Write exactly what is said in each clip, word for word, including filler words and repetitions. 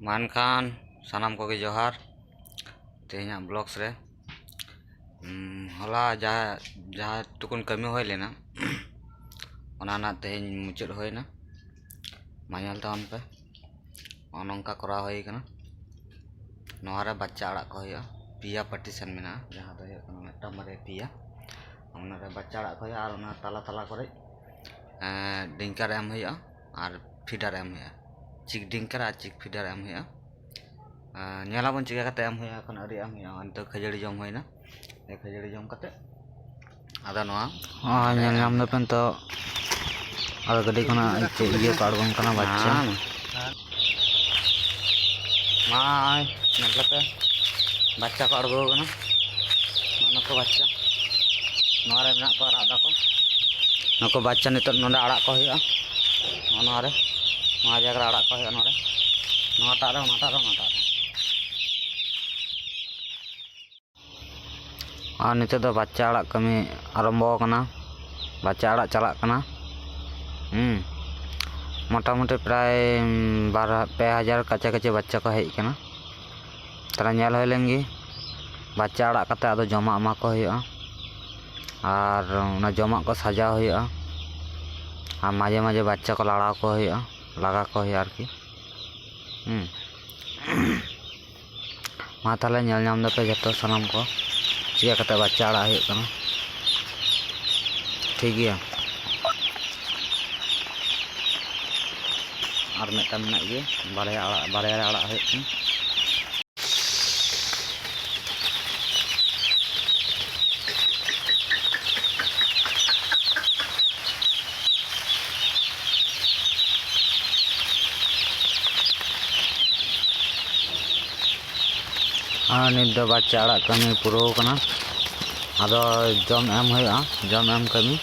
ᱢᱟ ᱮᱱᱠᱷᱟᱱ ᱥᱟᱱᱟᱢ ᱠᱚᱜᱮ ᱡᱚᱦᱟᱨ᱾ ᱛᱮᱦᱮᱧᱟᱜ vlogs ᱨᱮ, ᱩᱢ, ᱦᱚᱞᱟ ᱡᱟᱦᱟᱸ, ᱡᱟᱦᱟᱸ ᱴᱩᱠᱩᱱ ᱠᱟᱹᱢᱤ ᱦᱩᱭ ᱞᱮᱱᱟ, ᱚᱱᱟ ᱨᱮᱱᱟᱜ ᱛᱮᱦᱮᱧ ᱢᱩᱪᱟᱹᱫ ᱦᱩᱭᱱᱟ᱾ ᱢᱟ ᱧᱮᱞ ᱛᱟᱵᱚᱱ ᱯᱮ, ᱱᱚᱜᱼᱚ ᱱᱚᱝᱠᱟ ᱠᱚᱨᱟᱣ ᱦᱩᱭ ᱠᱟᱱᱟ᱾ ᱱᱚᱣᱟ ᱨᱮ ᱵᱟᱪᱪᱟ ᱟᱲᱟᱜ ᱠᱚ ᱦᱩᱭᱩᱜᱼᱟ᱾ ᱯᱮᱭᱟ partition ᱢᱮᱱᱟᱜᱼᱟ, ᱡᱟᱦᱟᱸ ᱫᱚ ᱦᱩᱭᱩᱜ ᱠᱟᱱᱟ ᱢᱤᱫᱴᱟᱝ, ᱵᱟᱨᱭᱟ, ᱯᱮᱭᱟ᱾ ᱚᱱᱟ ᱨᱮ ᱵᱟᱪᱪᱟ ᱟᱲᱟᱜ ᱠᱚ ᱦᱩᱭᱩᱜᱼᱟ ᱟᱨ ᱚᱱᱟ ᱛᱟᱞᱟ ᱛᱟᱞᱟ ᱠᱚᱨᱮ, ᱮᱸ, ᱰᱤᱝᱠᱟᱨ ᱮᱢ ᱦᱩᱭᱩᱜᱼᱟ ᱟᱨ feeder ᱮᱢ ᱦᱩᱭᱩᱜᱼᱟ᱾ ᱪᱤᱠ ᱰᱤᱝᱠᱟᱨ ᱟᱨ ᱪᱤᱠ feeder ᱮᱢ ᱦᱩᱭᱩᱜᱼᱟ᱾ ᱟᱨ ᱧᱮᱞᱟᱵᱚᱱ ᱪᱤᱠᱟᱹ ᱠᱟᱛᱮ ᱮᱢ ᱦᱩᱭᱩᱜᱼᱟ᱾ ᱮᱠᱷᱚᱱ ᱟᱹᱣᱨᱤ ᱮᱢ ᱦᱩᱭᱩᱜᱼᱟ, ᱱᱤᱛᱚᱜ ᱠᱷᱟᱹᱡᱟᱹᱲᱤ ᱡᱚᱢ ᱦᱩᱭᱱᱟ᱾ ᱠᱷᱟᱹᱡᱟᱹᱲᱤ ᱡᱚᱢ ᱠᱟᱛᱮ ᱟᱫᱚ ᱱᱚᱣᱟ ᱦᱚᱸ ᱧᱮᱞ ᱧᱟᱢ ᱫᱟᱯᱮ ᱱᱤᱛᱚᱜ, ᱟᱫᱚ ᱜᱟᱹᱰᱤ ᱠᱷᱚᱱᱟᱜ ᱪᱮᱫ ᱤᱭᱟᱹ ᱠᱚ ᱟᱬᱜᱚᱱ ᱠᱟᱱᱟ, ᱵᱟᱪᱪᱟ᱾ ᱦᱮᱸ᱾ ᱱᱚᱜᱼᱚᱭ ᱧᱮᱞ ᱠᱟᱛᱮ ᱵᱟᱪᱪᱟ ᱠᱚ ᱟᱬᱜᱚ ᱠᱟᱱᱟ᱾ ᱱᱚᱜᱼᱚ ᱱᱩᱠᱩ ᱵᱟᱪᱪᱟ ᱱᱚᱣᱟ ᱨᱮ ᱢᱮᱱᱟᱜ ᱠᱚᱣᱟ, ᱨᱟᱜ ᱫᱟᱠᱚ᱾ ᱱᱩᱠᱩ ᱵᱟᱪᱪᱟ ᱱᱤᱛᱚᱜ ᱱᱚᱰᱮ ᱟᱲᱟᱜ ᱠᱚ ᱦᱩᱭᱩᱜᱼᱟ᱾ ᱱᱚᱜᱼᱚ ᱱᱚᱣᱟ ᱨᱮ, ᱱᱚᱣᱟ ᱡᱟᱭᱜᱟ ᱨᱮ ᱟᱲᱟᱜ ᱠᱚ ᱦᱩᱭᱩᱜᱼᱟ᱾ ᱱᱚᱰᱮ, ᱱᱚᱣᱟᱴᱟᱜ ᱨᱮ, ᱚᱱᱟᱴᱟᱜ ᱨᱮ, ᱚᱱᱟᱴᱟᱜ ᱨᱮ᱾ ᱟᱨ ᱱᱤᱛᱚᱜ ᱫᱚ ᱵᱟᱪᱪᱟ ᱟᱲᱟᱜ ᱠᱟᱹᱢᱤ ᱟᱨᱟᱢᱵᱚ ᱟᱠᱟᱱᱟ, ᱵᱟᱪᱪᱟ ᱟᱲᱟᱜ ᱪᱟᱞᱟᱜ ᱠᱟᱱᱟ᱾ ᱦᱩᱸ, ᱢᱚᱴᱟᱢᱩᱴᱤ ᱯᱨᱟᱭ, ᱩᱢ, ᱵᱟᱨ, ᱯᱮ ᱦᱟᱡᱟᱨ ᱠᱟᱪᱷᱟ ᱠᱟᱪᱷᱤ ᱵᱟᱪᱪᱟ ᱠᱚ ᱦᱮᱡ ᱟᱠᱟᱱᱟ᱾ ᱛᱟᱦᱞᱮ ᱧᱮᱞ ᱦᱩᱭ ᱞᱮᱱ ᱜᱮ, ᱵᱟᱪᱪᱟ ᱟᱲᱟᱜ ᱠᱟᱛᱮ ᱟᱫᱚ ᱡᱚᱢᱟᱜ ᱮᱢᱟ ᱠᱚ ᱦᱩᱭᱩᱜᱼᱟ, ᱟᱨ ᱚᱱᱟ ᱡᱚᱢᱟᱜ ᱠᱚ ᱥᱟᱡᱟᱣ ᱦᱩᱭᱩᱜᱼᱟ, ᱟᱨ ᱢᱟᱡᱷᱮ ᱢᱟᱡᱷᱮ ᱵᱟᱪᱪᱟ ᱠᱚ ᱞᱟᱲᱟᱣ ᱠᱚ ᱦᱩᱭᱩᱜᱼᱟ, ᱞᱟᱜᱟ ᱠᱚ ᱦᱩᱭᱩᱜᱼᱟ ᱟᱨᱠᱤ᱾ ᱦᱩᱸ᱾ ᱢᱟ ᱛᱟᱦᱞᱮ ᱧᱮᱞ ᱧᱟᱢ ᱫᱟᱯᱮ ᱡᱚᱛᱚ ᱥᱟᱱᱟᱢ ᱠᱚ, ᱪᱤᱠᱟᱹ ᱠᱟᱛᱮ ᱵᱟᱪᱪᱟ ᱟᱲᱟᱜ ᱦᱩᱭᱩᱜ ᱠᱟᱱᱟ᱾ ᱴᱷᱤᱠ ᱜᱮᱭᱟ, ᱟᱨ ᱢᱤᱫᱴᱟᱝ ᱢᱮᱱᱟᱜ ᱜᱮᱭᱟ, ᱵᱟᱨᱭᱟ ᱟᱲᱟᱜ, ᱵᱟᱨᱭᱟ ᱨᱮ ᱟᱲᱟᱜ ᱦᱩᱭᱩᱜ ᱠᱟᱱᱟ᱾ ᱟᱨ ᱱᱤᱛ ᱫᱚ ᱵᱟᱪᱪᱟ ᱟᱲᱟᱜ ᱠᱟᱹᱢᱤ ᱯᱩᱨᱟᱹᱣ ᱠᱟᱱᱟ᱾ ᱟᱫᱚ ᱡᱚᱢ ᱮᱢ ᱦᱩᱭᱩᱜᱼᱟ, ᱡᱚᱢ ᱮᱢ ᱠᱟᱹᱢᱤ᱾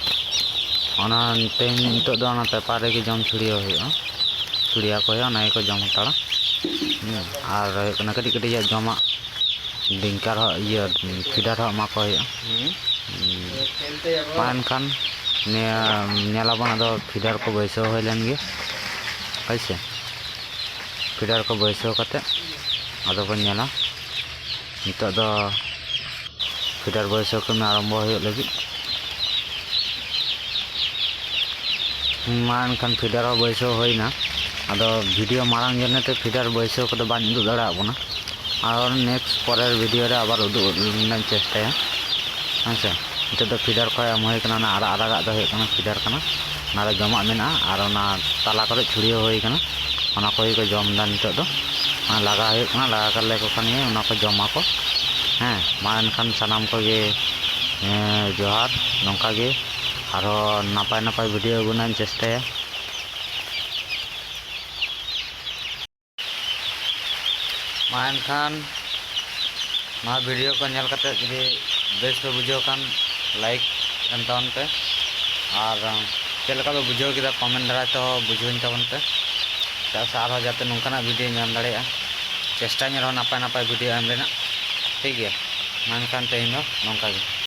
ᱚᱱᱟ ᱛᱮᱦᱮᱧ ᱱᱤᱛᱚᱜ ᱫᱚ ᱚᱱᱟ ᱯᱮᱯᱟᱨ ᱨᱮᱜᱮ ᱡᱚᱢ ᱪᱷᱩᱲᱭᱟᱹᱣ ᱦᱩᱭᱩᱜᱼᱟ, ᱪᱷᱩᱲᱭᱟᱹᱣ ᱠᱚ ᱦᱩᱭᱩᱜᱼᱟ, ᱚᱱᱟ ᱜᱮᱠᱚ ᱡᱚᱢ ᱦᱟᱛᱟᱲᱟ᱾ ᱦᱩᱸ, ᱟᱨ ᱦᱩᱭᱩᱜ ᱠᱟᱱᱟ ᱠᱟᱹᱴᱤᱡ ᱠᱟᱹᱴᱤᱡᱟᱜ ᱡᱚᱢᱟᱜ ᱰᱤᱝᱠᱟᱨ ᱦᱚᱸ, ᱤᱭᱟᱹ, feeder ᱦᱚᱸ ᱮᱢᱟ ᱠᱚ ᱦᱩᱭᱩᱜᱼᱟ᱾ ᱦᱩᱸ᱾ ᱢᱟ ᱮᱱᱠᱷᱟᱱ ᱱᱤᱭᱟᱹ ᱧᱮᱞᱟᱵᱚᱱ, ᱟᱫᱚ feeder ᱠᱚ ᱵᱟᱹᱭᱥᱟᱹᱣ ᱦᱩᱭ ᱞᱮᱱ ᱜᱮ, ᱦᱳᱭ ᱥᱮ᱾ ᱯᱷᱤᱰᱟᱨ ᱠᱚ ᱵᱟᱹᱭᱥᱟᱹᱣ ᱠᱟᱛᱮ ᱟᱫᱚ ᱵᱚᱱ ᱧᱮᱞᱟ᱾ ᱱᱤᱛᱚᱜ ᱫᱚ ᱯᱷᱤᱰᱟᱨ ᱵᱟᱹᱭᱥᱟᱹᱣ ᱠᱟᱹᱢᱤ ᱟᱨᱟᱢᱵᱚ ᱦᱩᱭᱩᱜ ᱞᱟᱹᱜᱤᱫ᱾ ᱢᱟ ᱮᱱᱠᱷᱟᱱ ᱯᱷᱤᱰᱟᱨ ᱦᱚᱸ ᱵᱟᱹᱭᱥᱟᱹᱣ ᱦᱩᱭᱱᱟ᱾ ᱟᱫᱚ ᱵᱷᱤᱰᱤᱭᱳ ᱢᱟᱨᱟᱝ ᱡᱚᱱᱱᱮ ᱛᱮ ᱯᱷᱤᱰᱟᱨ ᱵᱟᱹᱭᱥᱟᱹᱣ ᱠᱚᱫᱚ ᱵᱟᱹᱧ ᱩᱫᱩᱜ ᱫᱟᱲᱮᱭᱟᱜ ᱵᱚᱱᱟ᱾ ᱟᱨ ᱱᱮᱠᱥᱴ ᱯᱚᱨᱮᱨ ᱵᱷᱤᱰᱤᱭᱳ ᱨᱮ ᱟᱵᱟᱨ ᱩᱫᱩᱜ ᱨᱮᱱᱟᱜ ᱤᱧ ᱪᱮᱥᱴᱟᱭᱟ᱾ ᱦᱮᱸ ᱥᱮ, ᱱᱤᱛᱚᱜ ᱫᱚ ᱯᱷᱤᱰᱟᱨ ᱠᱷᱚᱱ ᱮᱢ ᱦᱩᱭ ᱠᱟᱱᱟ, ᱚᱱᱟ ᱟᱨᱟᱜ ᱟᱨᱟᱜᱟᱜ ᱫᱚ ᱦᱩᱭᱩᱜ ᱠᱟᱱᱟ ᱯᱷᱤᱰᱟᱨ ᱠᱟᱱᱟ᱾ ᱚᱱᱟ ᱨᱮ ᱡᱚᱢᱟᱜ ᱢᱮᱱᱟᱜᱼᱟ ᱟᱨ ᱚᱱᱟ ᱛᱟᱞᱟ ᱠᱚᱨᱮ ᱪᱷᱩᱲᱭᱟᱹᱣ ᱦᱩᱭ ᱠᱟᱱᱟ, ᱚᱱᱟ ᱠᱚᱜᱮ ᱠᱚ ᱡᱚᱢ ᱮᱫᱟ ᱱᱤᱛᱚᱜ ᱫᱚ᱾ ᱚᱱᱟ ᱞᱟᱜᱟ ᱦᱩᱭᱩᱜ ᱠᱟᱱᱟ, ᱞᱟᱜᱟ ᱞᱮᱠᱚ ᱠᱷᱟᱱ ᱜᱮ ᱚᱱᱟ ᱠᱚ ᱡᱚᱢ ᱟᱠᱚ᱾ ᱦᱮᱸ, ᱢᱟ ᱮᱱᱠᱷᱟᱱ ᱥᱟᱱᱟᱢ ᱠᱚᱜᱮ, ᱮᱸ, ᱡᱚᱦᱟᱨ᱾ ᱱᱚᱝᱠᱟ ᱜᱮ ᱟᱨᱦᱚᱸ ᱱᱟᱯᱟᱭ ᱱᱟᱯᱟᱭ ᱵᱷᱤᱰᱤᱭᱳ ᱟᱹᱜᱩ ᱨᱮᱱᱟᱜ ᱤᱧ ᱪᱮᱥᱴᱟᱭᱟ᱾ ᱢᱟ ᱮᱱᱠᱷᱟᱱ ᱱᱚᱣᱟ ᱵᱷᱤᱰᱤᱭᱳ ᱠᱚ ᱧᱮᱞ ᱠᱟᱛᱮ ᱡᱩᱫᱤ ᱵᱮᱥ ᱯᱮ ᱵᱩᱡᱷᱟᱹᱣ ᱠᱷᱟᱱ, ᱞᱟᱭᱤᱠ ᱮᱢ ᱛᱟᱵᱚᱱ ᱯᱮ᱾ ᱟᱨ ᱪᱮᱫ ᱞᱮᱠᱟ ᱯᱮ ᱵᱩᱡᱷᱟᱹᱣ ᱠᱮᱫᱟ, ᱠᱚᱢᱮᱱᱴ ᱫᱟᱨᱟᱭ ᱛᱮᱦᱚᱸ ᱵᱩᱡᱷᱟᱹᱣᱟᱹᱧ ᱛᱟᱵᱚᱱ ᱯᱮ᱾ ᱪᱮᱫᱟᱜ ᱥᱮ ᱟᱨᱦᱚᱸ ᱡᱟᱛᱮ ᱱᱚᱝᱠᱟᱱᱟᱜ ᱵᱷᱤᱰᱤᱭᱳ ᱧᱟᱢ ᱫᱟᱲᱮᱭᱟᱜᱼᱟ, ᱪᱮᱥᱴᱟᱧ ᱟᱨᱦᱚᱸ ᱱᱟᱯᱟᱭ ᱱᱟᱯᱟᱭ ᱵᱷᱤᱰᱤᱭᱳ ᱮᱢ ᱨᱮᱱᱟᱜ᱾ ᱴᱷᱤᱠ ᱜᱮᱭᱟ, ᱢᱟ ᱮᱱᱠᱷᱟᱱ ᱛᱮᱦᱮᱧ ᱫᱚ ᱱᱚᱝᱠᱟ ᱜᱮ᱾